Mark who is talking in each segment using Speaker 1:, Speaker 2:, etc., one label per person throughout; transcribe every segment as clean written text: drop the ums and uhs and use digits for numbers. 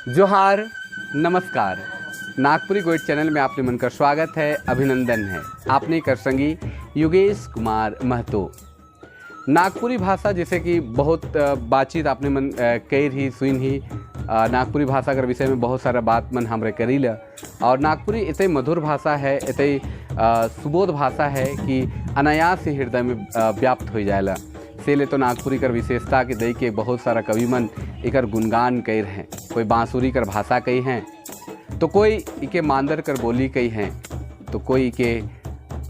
Speaker 1: जोहार, नमस्कार। नागपुरी गोइट चैनल में आपने मन का स्वागत है, अभिनंदन है। आपने कर संगी योगेश कुमार महतो। नागपुरी भाषा जैसे कि बहुत बातचीत आपने मन कई ही सुन ही नागपुरी भाषा के विषय में बहुत सारा बात मन हमरे करी ल। और नागपुरी इतने मधुर भाषा है, इतने सुबोध भाषा है कि अनायास ही हृदय में व्याप्त हो जाएला। से ले तो नागपुरी कर विशेषता के दई के बहुत सारा कवि मन एकर गुणगान कर हैं। कोई बांसुरी कर भाषा कही हैं, तो कोई इके मांदर कर बोली कही हैं, तो कोई इके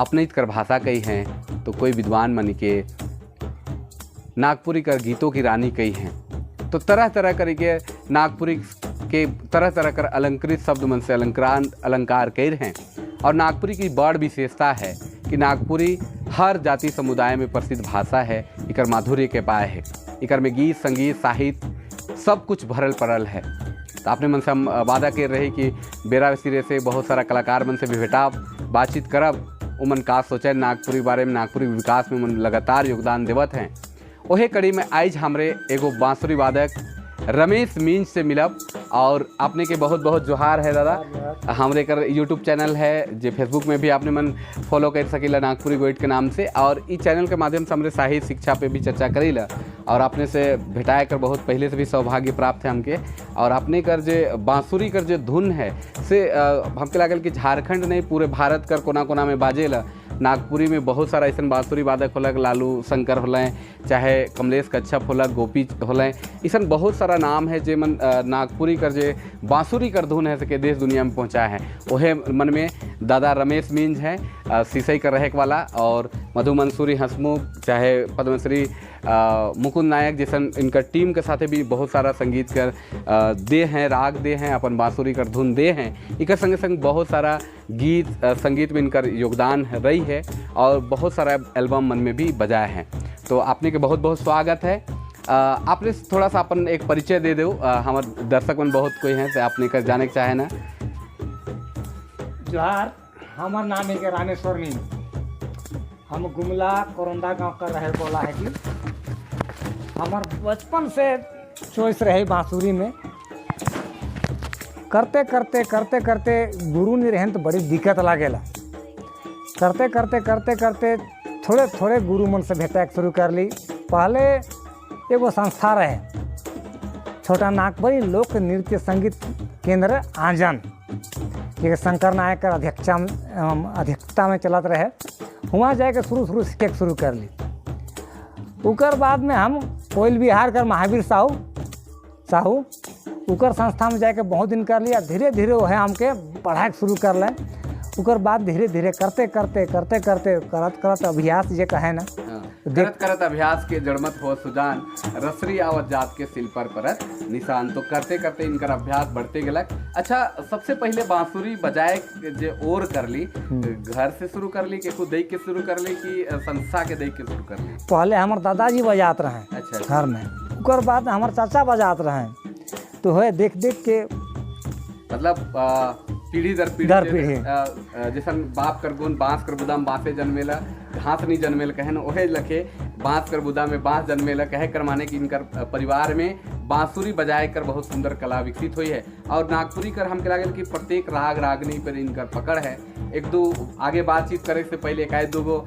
Speaker 1: अपनित कर भाषा कही हैं, तो कोई विद्वान मन के नागपुरी कर गीतों की रानी कही हैं। तो तरह तरह करके नागपुरी के तरह तरह कर अलंकृत शब्द मन से अलंकार कर हैं। और नागपुरी की बड़ विशेषता है कि नागपुरी हर जाति समुदाय में प्रसिद्ध भाषा है। इकर माधुर्य के पाए है, इकर में गीत संगीत साहित्य सब कुछ भरल पड़ल है। तो आपने मन से हम वादा कर रहे कि बेरा सिरे से बहुत सारा कलाकार मन से भी भेटाब, बातचीत करब, उमन का सोचे नागपुरी बारे में, नागपुरी विकास में उमन लगातार योगदान देवत हैं। ओहे कड़ी में आज हमरे एगो बांसुरी वादक रमेश मींज से मिलब। और आपने के बहुत बहुत जोहार है दादा। हमरे कर यूट्यूब चैनल है जे फेसबुक में भी आपने मन फॉलो कर सकीला नागपुरी गोइट के नाम से। और इस चैनल के माध्यम से हमरे साहित्य शिक्षा पे भी चर्चा करीला। और आपने से भेटाए कर बहुत पहले से भी सौभाग्य प्राप्त है हमके। और आपने कर जे बांसुरी कर जे धुन है से हमके लागल कि झारखंड नहीं पूरे भारत कर कोना कोना में बाजेला। नागपुरी में बहुत सारा ऐसा बांसुरी वादक होलक, लालू शंकर होलें, चाहे कमलेश कच्छप होलक, गोपी होलें, ऐसा बहुत सारा नाम है जे मन नागपुरी कर जे बांसुरी कर धुन है सके देश दुनिया में पहुँचाए हैं। ओहे मन में दादा रमेश मिंज हैं, सीसई कर रहे वाला, और मधु मंसूरी हंसमुख, चाहे पद्मश्री मुकुंद नायक जैसन इनका टीम के साथे भी बहुत सारा संगीत कर दे हैं, राग दे हैं, अपन बांसुरी कर धुन दे हैं। इकर संगे संग बहुत सारा गीत संगीत में इनका योगदान रही है और बहुत सारा एल्बम मन में भी बजाए हैं। तो आपने के बहुत बहुत स्वागत है। आपने थोड़ा सा अपन एक परिचय दे दो, हमारे दर्शक मन बहुत कोई हैं से आपने कर जाने के चाहे ना।
Speaker 2: जोहार, हमार नाम है के रामेश्वर मीन। हम गुमला कोरंदा गांव का रहे बोला है कि हमार बचपन से चॉइस रहे बांसुरी में। करते करते करते करते गुरु नहीं रहन तो बड़ी दिक्कत लागेला। करते करते करते करते थोड़े थोड़े गुरु मन से भेटाए शुरू कर ली। पहले एगो संस्था रहे छोटा नागपुरी लोक नृत्य संगीत केंद्र आंजन, ये शंकर नायक अध्यक्षता में चलत रहे। वहाँ जाके शुरू शुरू सीखे शुरू कर ली। उकर बाद में हम कोयल बिहार कर महावीर साहू उकर संस्था में जाके बहुत दिन कर लिया। धीरे धीरे वह हमके पढ़ाई शुरू कर लें। उकर बाद धीरे धीरे करते करते करते करते करत करत अभ्यास जे कहे ना,
Speaker 1: करत करत अभ्यास के जड़मत हो सुजान, रसरी आवत जात के सिल पर परत निशान। तो करते करते इनकर अभ्यास बढ़ते गलक। अच्छा, सबसे पहले बांसुरी बजाए जे और कर ली, घर से शुरू कर ली कि खुद देख के शुरू कर ली कि संस्था के देख के शुरू कर ली?
Speaker 2: पहले हमार दादाजी बजात रहे।
Speaker 1: अच्छा।
Speaker 2: घर में। उकर बाद हमार चाचा बजात रहे, तो है देख देख के
Speaker 1: मतलब पीढ़ी दर पीढ़ी
Speaker 2: दर पीढ़ी।
Speaker 1: जैसन बाप कर गुण बांस कर बुदाम बांसे जन्मेला घास नहीं जन्मेला कहे न, ओहे लखे बांस कर बुदा में बांस जन्मेला कहे कर माने कि इनकर परिवार में बांसुरी बजाए कर बहुत सुंदर कला विकसित हुई है। और नागपुरी कर हमके लागल कि प्रत्येक राग रागनी पर इनकर पकड़ है। एक दो आगे बातचीत करे से पहले एक दो गो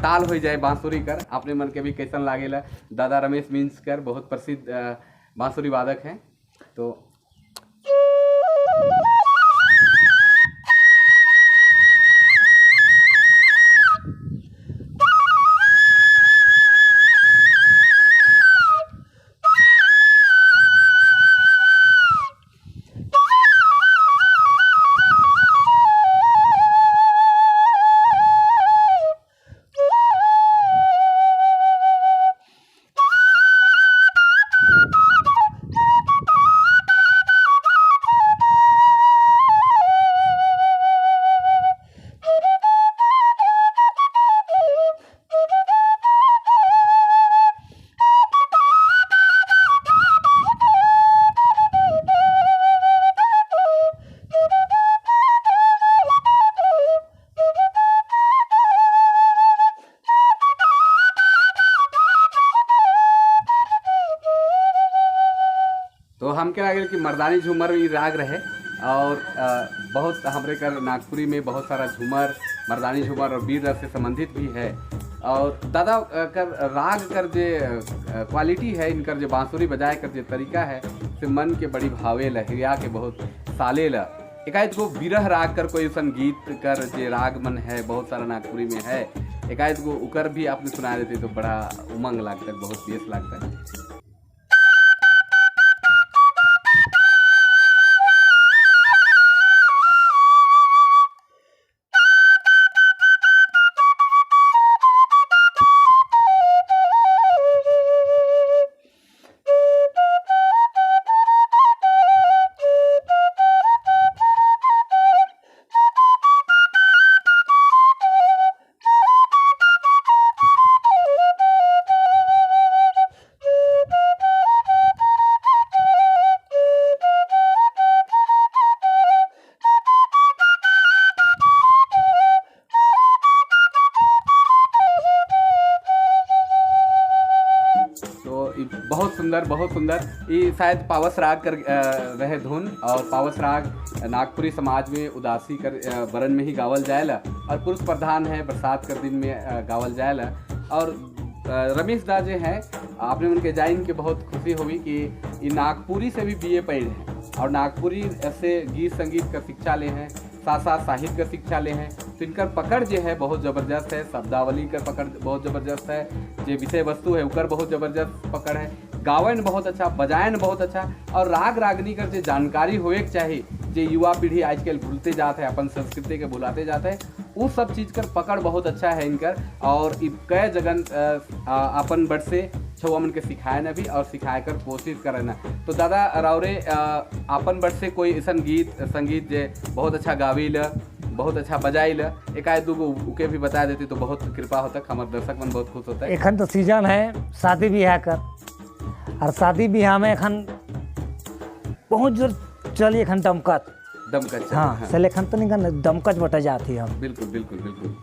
Speaker 1: ताल हो जाए बांसुरी कर, अपने मन के भी कैसन लागेला। दादा रमेश मिंज कर बहुत प्रसिद्ध बांसुरी वादक हैं। तो तो हमके लागल कि मर्दानी झूमर ई राग रहे और बहुत हमरे कर नागपुरी में बहुत सारा झूमर, मर्दानी झूमर और वीर रस से संबंधित भी है। और दादा कर राग कर जे क्वालिटी है, इनकर जे बांसुरी बजाए कर जे तरीका है, से मन के बड़ी भावे ला, हिरिया के बहुत साले ला। एकाएक गो विरह राग कर कोई अइसन गीत कर जे राग मन है, बहुत सारा नागपुरी में है, एकाएक गो उकर भी आपने सुना देते तो बड़ा उमंग लगता है, बहुत बेस लगता है। तो ई बहुत सुंदर, बहुत सुंदर। ये शायद पावस राग कर रहे धुन, और पावस राग नागपुरी समाज में उदासी कर बरन में ही गावल जाएला और पुरुष प्रधान है, बरसात कर दिन में गावल जाएला। और रमेश दा जे हैं, आपने उनके जाइन के बहुत खुशी हुई कि ये नागपुरी से भी बीए पढ़े हैं और नागपुरी से गीत संगीत का शिक्षा ले हैं, साथ साथ साहित्य का शिक्षा ले हैं। तो इनकर पकड़ जो है बहुत ज़बरदस्त है, शब्दावली का पकड़ बहुत ज़बरदस्त है, जो विषय वस्तु है उकर बहुत ज़बरदस्त पकड़ है, गावन बहुत अच्छा, बजायन बहुत अच्छा, और राग रागनी कर जो जानकारी होए के चाहिए, जो युवा पीढ़ी आजकल भूलते जाते है, अपन संस्कृति के भुलाते जाते हैं, वो सब चीज़ कर पकड़ बहुत अच्छा है इनकर। और कई जगन अपन बट से छुआ मन के सिखाए न भी और सिखाए कर कोशिश करे न। तो दादा रावरे अपन बट से कोई ऐसा गीत संगीत जे बहुत अच्छा गावील, बहुत अच्छा बजाइल, एकाएक दूगो उके भी बता देती तो बहुत कृपा होता, हमारे दर्शक मन बहुत खुश होता है।
Speaker 2: एखन तो सीजन है शादी ब्याह कर, और शादी ब्याह में एखन बहुत जोर चली एखन दमकत।
Speaker 1: दमकत।
Speaker 2: हाँ, चले एखन तो नहीं दमकत बटा जाती हम।
Speaker 1: बिल्कुल बिल्कुल बिल्कुल।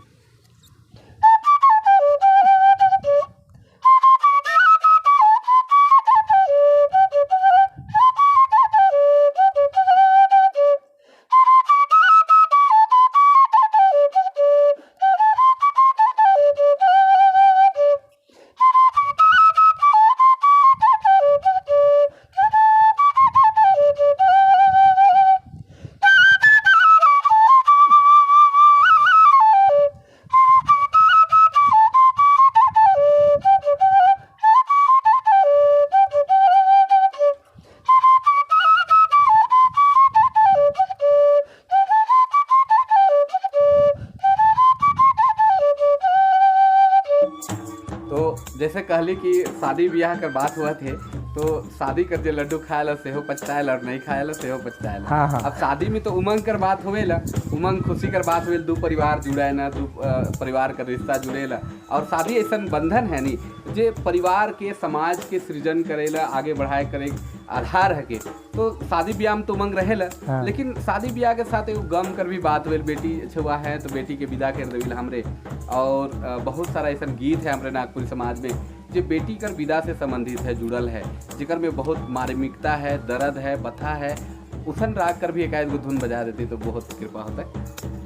Speaker 1: तो जैसे कहली कि शादी ब्याह कर बात हुआ थे, तो शादी कर जे लड्डू खाए ला सेहो पछताएला और नहीं खाए ला सेहो पछताएला।
Speaker 2: हाँ, हाँ।
Speaker 1: अब शादी में तो उमंग कर बात होवेला, उमंग खुशी कर बात होवेला, दू परिवार जुड़े ना, दू परिवार का रिश्ता जुड़ेला। और शादी ऐसा बंधन है नहीं जे परिवार के समाज के सृजन करेला, आगे बढ़ाए करे आधार है के। तो शादी ब्याह में तो उमंग रहेला,
Speaker 2: हाँ।
Speaker 1: लेकिन शादी ब्याह के साथ एगो गम कर भी बात होल, बेटी छुआ है तो बेटी के विदा कर देविल हमरे। और बहुत सारा ऐसा गीत है हमरे नागपुरी समाज में जो बेटी कर विदा से संबंधित है, जुड़ल है, जिकर में बहुत मार्मिकता है, दर्द है, बथा है। उसन राग कर भी एकाएक गो धुन बजा देती तो बहुत कृपा होता है।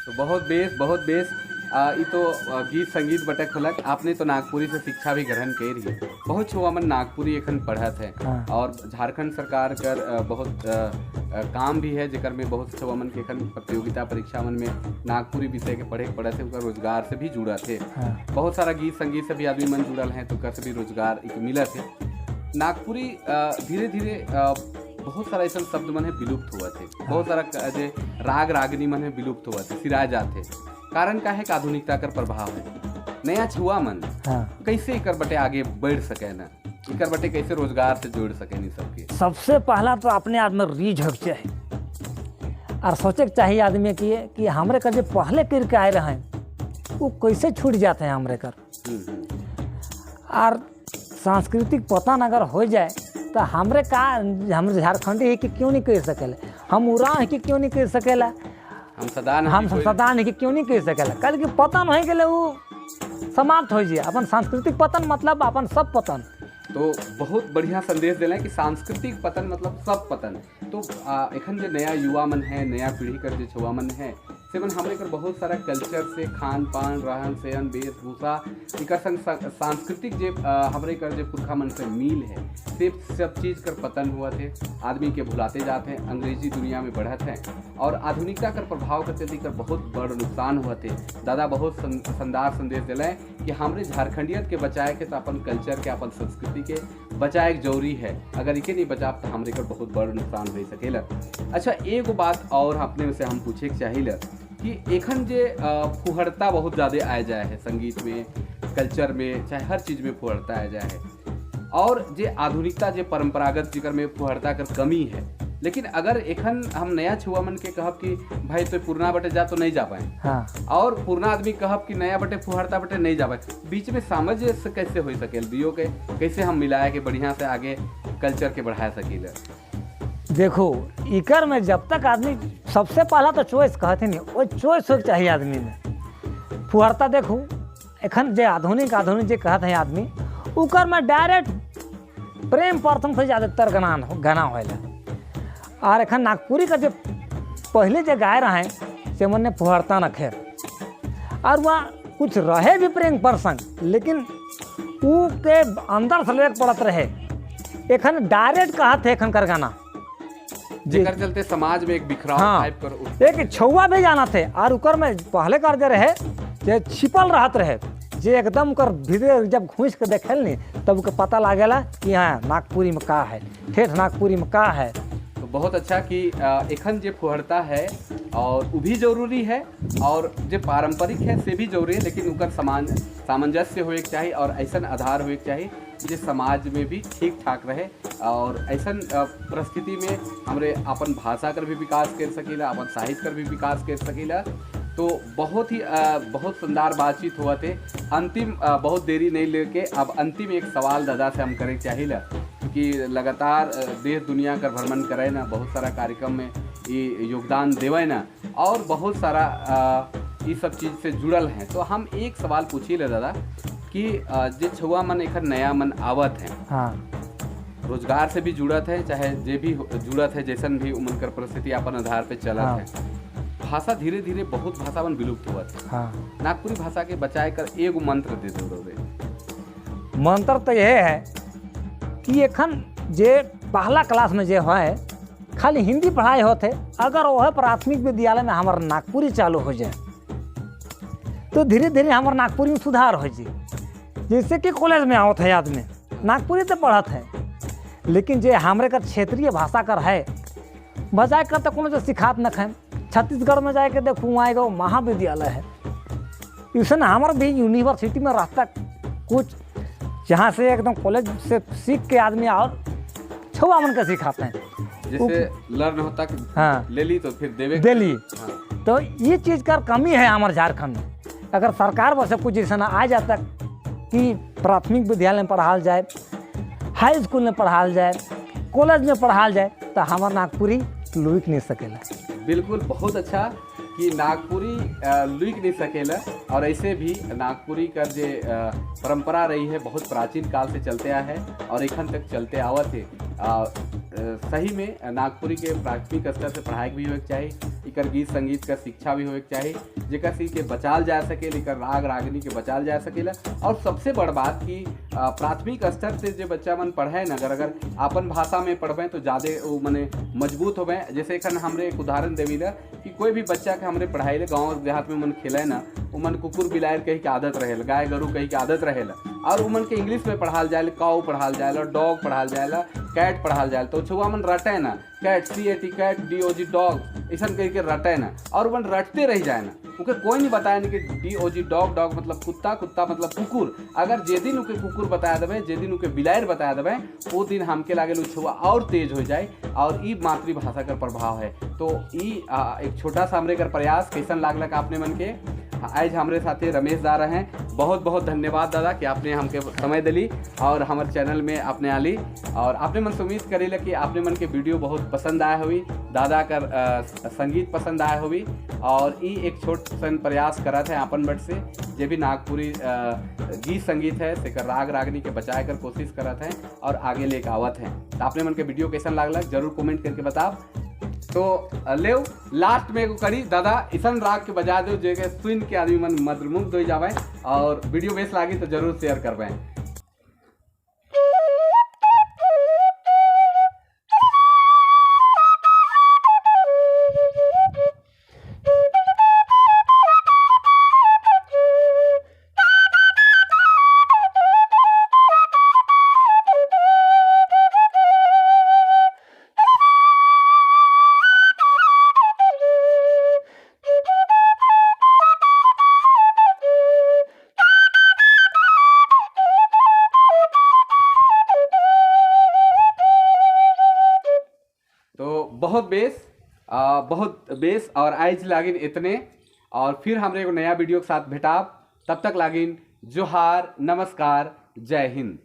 Speaker 1: तो बहुत बेस, बहुत बेस। ई तो गीत संगीत बटक होलक। आपने तो नागपुरी से शिक्षा भी ग्रहण कर रही है, बहुत छुआ मन नागपुरी एखन पढ़त है।
Speaker 2: हाँ।
Speaker 1: और झारखंड सरकार कर बहुत काम भी है जेकर में बहुत छुआ मन के एखन प्रतियोगिता परीक्षा मन में नागपुरी विषय के पढ़े पढ़े थे, उनका रोजगार से भी जुड़ा थे।
Speaker 2: हाँ।
Speaker 1: बहुत सारा गीत संगीत से भी आदमी मन जुड़ल हैं तो कर से भी रोजगार एक मिलत है। नागपुरी धीरे धीरे बहुत सारा ऐसा शब्द मन है विलुप्त हुआ थे, बहुत सारा जे राग रागनी मन है विलुप्त हुआ थे, सिराए जाते। कारण का है कि आधुनिकता कर प्रभाव है। नया छुआ मन कैसे एकर बटे आगे बढ़ सके ना, एकर बटे कैसे रोजगार से जोड़ सके नी सबके?
Speaker 2: सबसे पहला तो अपने आप में रीझ होके चाही और सोचे के चाहिए आदमी की कि हमरे कर जो पहले कर के आए रहे वो कैसे छूट जाते हैं हमरे कर। और सांस्कृतिक पतन अगर हो जाए तो हमरे का, हम झारखंडी है कि क्यों नहीं कर सकेला, हम उरांव है कि क्यों नहीं कर सकेला,
Speaker 1: हम सदान
Speaker 2: हम सदान है कि क्यों नहीं कर सकेला। कल कि पतन हो गए वो समाप्त हो जाए। अपन सांस्कृतिक पतन मतलब अपन सब पतन।
Speaker 1: तो बहुत बढ़िया संदेश दिला कि सांस्कृतिक पतन मतलब सब पतन। तो एखन जे नया युवा मन है, नया पीढ़ी कर जे छुआ मन है, से मन हमरे कर बहुत सारा कल्चर से, खान पान, रहन सहन, वेशभूषा, एकर संग सांस्कृतिक जे हमरे कर जे पुरखा मन से मिल है, से सब चीज़ कर पतन हुआ थे। आदमी के भुलाते जाते हैं, अंग्रेजी दुनिया में बढ़त हैं और आधुनिकता कर प्रभाव कर चलते कर बहुत बड़ नुकसान हुआ थे। दादा बहुत शानदार संदेश दिलाए कि हमरे झारखंडियत के बचाए के तो अपन कल्चर के, अपन संस्कृति के बचाए के जरूरी है। अगर इके नहीं बचाब तो हमरे कर बहुत बड़ नुकसान हो सकेला। अच्छा, एगो बात और अपने से हम पूछे के चाहिए कि एखन जे फुहड़ता बहुत ज़्यादा आए जाए है संगीत में, कल्चर में, चाहे हर चीज़ में फुहड़ता आए जाए है और जे आधुनिकता, जे परंपरागत जिकर में फुहड़ता कर कमी है, लेकिन अगर एखन हम नया छुआ मन के कहब कि भाई तो पुरना बटे जा तो नहीं जा पाए और पुरना आदमी कहब कि नया बटे फुहड़ता बटे नहीं जा पाए, बीच में सामंजस्य कैसे हो सकेल? दियो के कैसे हम मिलाए के बढ़िया से आगे कल्चर के बढ़ा सकीले?
Speaker 2: देखो, इकर में जब तक आदमी सबसे पहला तो चॉइस कहते नहीं, वो चॉइस होके चाहिए आदमी में। फुहरता देखू, एखन जे आधुनिक आधुनिक जे कहत है आदमी, उकर में डायरेक्ट प्रेम प्रथम से ज़्यादातर गाना गाना होएला। और एखन नागपुरी का जो पहले जे गाए रहे से मन ने फुहरता न खेर और वहाँ कुछ रहे भी प्रेम प्रसंग, लेकिन ऊ के अंदर से लेके पड़त रहे। एखन डायरेक्ट कहत है एखन कर गाना।
Speaker 1: जेकर चलते समाज में एक बिखराव टाइप कर
Speaker 2: एक छुआ भी जाना थे और उकर में पहले कर जे रहे जे छिपल रहत रहे, जे एकदम कर भीतर जब घुस के देखल नी तब के पता लागेला कि हाँ, नागपुरी में का है, ठेठ नागपुरी में का है।
Speaker 1: तो बहुत अच्छा कि एखन जे फुहड़ता है और उ भी जरूरी है और जे पारंपरिक है से भी जरूरी है, लेकिन उकर समान सामंजस्य होए के चाही और ऐसा आधार होए के चाही जे समाज में भी ठीक ठाक रहे और ऐसा परिस्थिति में हमरे अपन भाषा कर भी विकास कर सकीला, अपन साहित्य कर भी विकास कर सकीला। तो बहुत ही बहुत शानदार बातचीत हुआ थे। अंतिम बहुत देरी नहीं लेके अब अंतिम एक सवाल दादा से हम करे चाहिए, क्योंकि लगातार देश दुनिया का भ्रमण करे ना, बहुत सारा कार्यक्रम में ये योगदान देवे ना और बहुत सारा ये सब चीज़ से जुड़ल हैं, तो हम एक सवाल पूछी ले दादा कि जे छुआ मन एखन नया मन आवत हैं, रोजगार से भी जुड़त है, चाहे जे भी जुड़त है, जैसन भी उमन कर परिस्थिति अपन आधार पे चलत है, भाषा धीरे धीरे बहुत भाषा मन विलुप्त हुआ है। नागपुरी भाषा के बचाए कर एगो मंत्र दे दो रे।
Speaker 2: मंत्र तो यह है कि एखन जे पहला क्लास में जे है खाली हिंदी पढ़ाई होते, अगर वह प्राथमिक विद्यालय में हमार नागपुरी चालू हो जाए तो धीरे धीरे हमार नागपुरी में सुधार हो जाए। जैसे कि कॉलेज में आवत है आदमी नागपुरी तो पढ़त है, लेकिन जे हमरे कर क्षेत्रीय भाषा कर है बजाय कर तो कोनो जो सिखात न है। छत्तीसगढ़ में जाके देखूँ, वहाँ एगो महाविद्यालय है, ऐसे हमार भी यूनिवर्सिटी में रहता कुछ जहाँ से एकदम कॉलेज से सीख के आदमी और छुआ मन के सिखाते हैं।
Speaker 1: जैसे लर्न होता कि ले ली तो फिर देवे।
Speaker 2: दे ली। तो ये चीज़ का कमी है हमारे झारखंड में। अगर सरकार वैसे कुछ ऐसा आ जाता कि प्राथमिक विद्यालय में पढ़ाल जाए, हाई स्कूल में पढ़ाल जाए, कॉलेज में पढ़ाल जाए, तो हमार नागपुरी लुक नहीं सकेला।
Speaker 1: बिल्कुल, बहुत अच्छा कि नागपुरी लुक नहीं सकेला और ऐसे भी नागपुरी का जे परंपरा रही है बहुत प्राचीन काल से चलते आया है और एखन तक चलते आवत है। सही में नागपुरी के प्राथमिक स्तर से पढ़ाई भी होए के चाही, इकर गीत संगीत का शिक्षा भी होए के चाही, जेकर से के बचाल जा सके, इकर राग रागिनी के बचाल जा सकेला। और सबसे बड़ बात कि प्राथमिक स्तर से जे बच्चा मन पढ़े न, अगर अगर अपन भाषा में पढ़बे तो ज़्यादा वो मने मजबूत होबे। जैसे एखन हमरे एक उदाहरण देवी ला कि कोई भी बच्चा के हमरे पढ़ाई ले गाँव देहात में मन खेले ना, वो मन कुकुर बिलायर कही के आदत रहेला, गाय गरू कही के आदत रहेला। और उमन के इंग्लिश में पढ़ाल जाए, काऊ पढ़ाल जाए, डॉग पढ़ाल जाए, कैट पढ़ाल जाए, तो छुआ मन रटे ना, cat CAT cat DOG dog ऐसा करके रटे ना, और मन रटते रह जाए ना। उके कोई नहीं बताया नहीं कि DOG dog, dog मतलब कुत्ता, कुत्ता मतलब कुकुर। अगर जे दिन उके कुकुर बताया देवे, जे दिन उके बिलायर बताया देवे, वो दिन हमके लागे छुआ और तेज हो जाए। और ई मातृभाषा का प्रभाव है। तो ई एक छोटा सा हमरे कर प्रयास कैसन लागलक आपने मन के। आज हमारे साथे रमेश दा रहे हैं, बहुत बहुत धन्यवाद दादा कि आपने हमके समय दिली और हमारे चैनल में आपने आली। और आपने मन से उम्मीद करेला कि आपने मन के वीडियो बहुत पसंद आया हुई, दादा कर संगीत पसंद आया हुई। और ई एक छोट सन प्रयास करा था अपन बट से, जे भी नागपुरी गीत संगीत है से कर राग रागनी के बचाए कर कोशिश करत हैं और आगे लेके आवत हैं। तो आपने मन के वीडियो कैसन लागल जरूर कमेंट करके बताओ। तो ले लास्ट में एगो करी दादा इसन राग के बजा दो जे के सुन के आदमी मन मंत्रमुग्ध हो जावे। और वीडियो बेस लागी तो जरूर शेयर करवे। तो बहुत बेस, बहुत बेस। और आज लागिन इतने, और फिर हमरे एगो नया वीडियो के साथ भेटाब। तब तक लागिन जोहार, नमस्कार, जय हिंद।